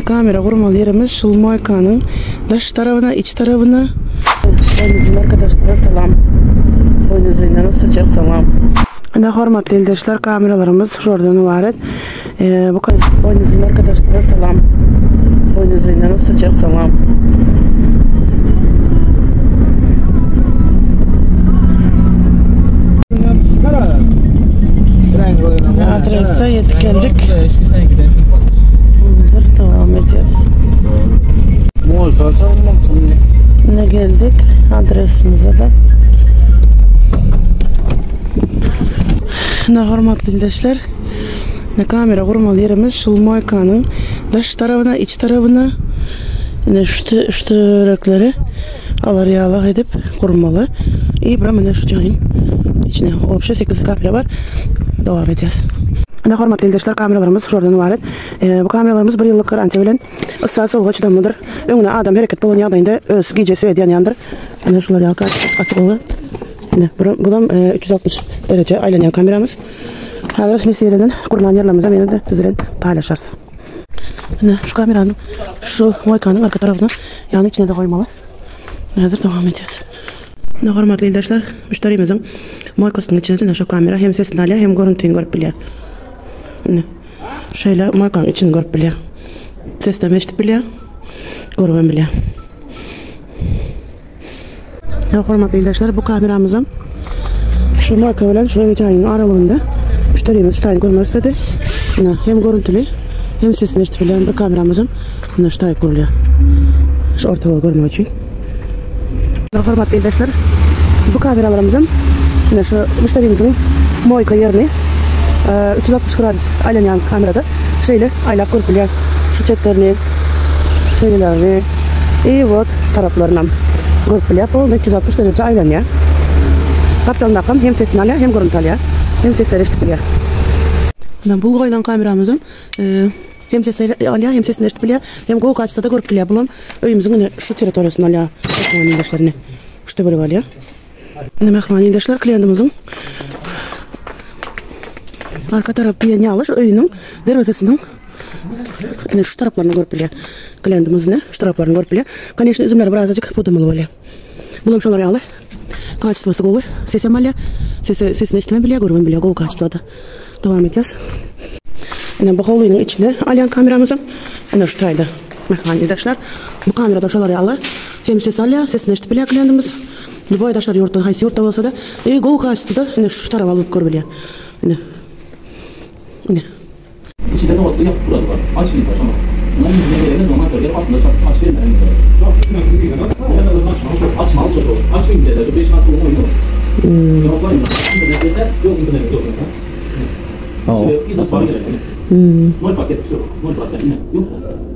Kamera gurmaly ýerimiz şul moýkanyň daş tarabyna, iç tarabyna. Boýnuzyndan arkadaşlara salam. Boýnuzyndan sycak salam. Ine hormatly ildeşler kameralarymyz şulardan ybarat. Bu boýnuzyndan arkadaşlara salam. Boýnuzyndan sycak salam. Adrese ýetip geldik. Hazır devam edeceğiz. Ne geldik adresimize de. Ne hormatly ildeşler. Ne kamera gurmaly ýerimiz şul moýkanyň daş tarabyna, iç tarabyna. Ine şu şu töwerekleri alar ýalak edip gurmaly. I bir mine şu jaýyň içine obşe 8 kamera bar. Dowam edýäs. Ine hormatly ildeşler kameralarymyz şulardan ybarat. Bu kameralarymyz bir ýyllyk garantiýa bilen yssa sowuga çydamlydyr. Öňüne adam hereket bolan ýagdaýynda öz gije swet ýanýandyr. Ine şular ýaly gaty gowy. Ine bulam 360 dereje aýlanýan kameramyz. Häzir nesip edenden gurlan ýerlerimizem ýene-de siz bilen paýlaşarys. Ine şu kameranyň şu moýkanyň arka tarapyna ýagny içine-de goýmaly. Häzir dowam edýäs. Ine hormatly ildeşler, müşderimiziň moýkasynyň içine ine şu kamera hem sesini alýar, hem görüntüni görüp bilýär. Ine şeýle moýkanyň içini görüp bilýär. Sesden eşidip bilýär, görüp hem bilýär. Ine hormatly ildeşler, bu kameramyzam şu moýka bilen şu öý jaýyň aralygynda müşderimiz şu taýyny görmek isledi. Ine hem görüntüli, hem sesini eşidip bilýän bir kameramyzam ine şu taýy gurulýar. Şu ortalygy görmek üçin. Hormatly ildeşler, bu kameralarymyzam ine şu müşderimiziň moýka ýerini 360 gradus aýlanýan kamerada şeýle aýlap görüp bilýär. Şu çetlerini, şeýlelerini i wot şu taraplarynam görüp bilýär. Bu 360 dereje aýlanýar. Gapdalynakam hem sesini alýar, hem görüntü alýar. Hem sesleri eşidip bilýär. Ine bu goýlan kameramyzam hem ses alýar, hem sesini eşidip bilýär, hem gowy kaçtada görüp bilýär. Bulam Öýümiziň ine şu territoriýasyny alýar mähriban ildeşler ine şu töweregi alýar. Ine mähriban ildeşler kliýentimiziň arka tarap diýen ýaly şu öýüniň derwezesiniň ine şu taraplaryny görüp bilýär. Kliýentimiz ine şu taraplaryny görüp bilýär. Koneçno üzümleri birazajyk pudamaly bolýar. Bulam şolar ýaly. Kaçtwasy gowy. Sesem alýar. Sesi sesini eşitmem bilýär, görübem bilýär gowy kaçtwada. Dowam edýäs. Ine bu howlynyň içinde alýan kameramyzam ine şu taýda. Mähriban ildeşler, bu kamerada şolar ýaly hem ses alýar, sesini eşidip bilýär kliýentimiz. Lýuboý daşary ýurtdan, haýsy ýurtda bolsa-da, i gowy kaçtwada ine şu taraba alyp görüp bilýär. Ine. Ine. Içinde soňasy ýapyk durady bar. Aç bildi şoňa. Mundan injine gelende zona görýär aslynda çap aç bermeli indi. Açmaly şo aç bildi şu 5 manat puluň oýny. Ýok lan internet berse ýok internet ýok. Ýa. Nol paket ýok. Nol prosent ýok.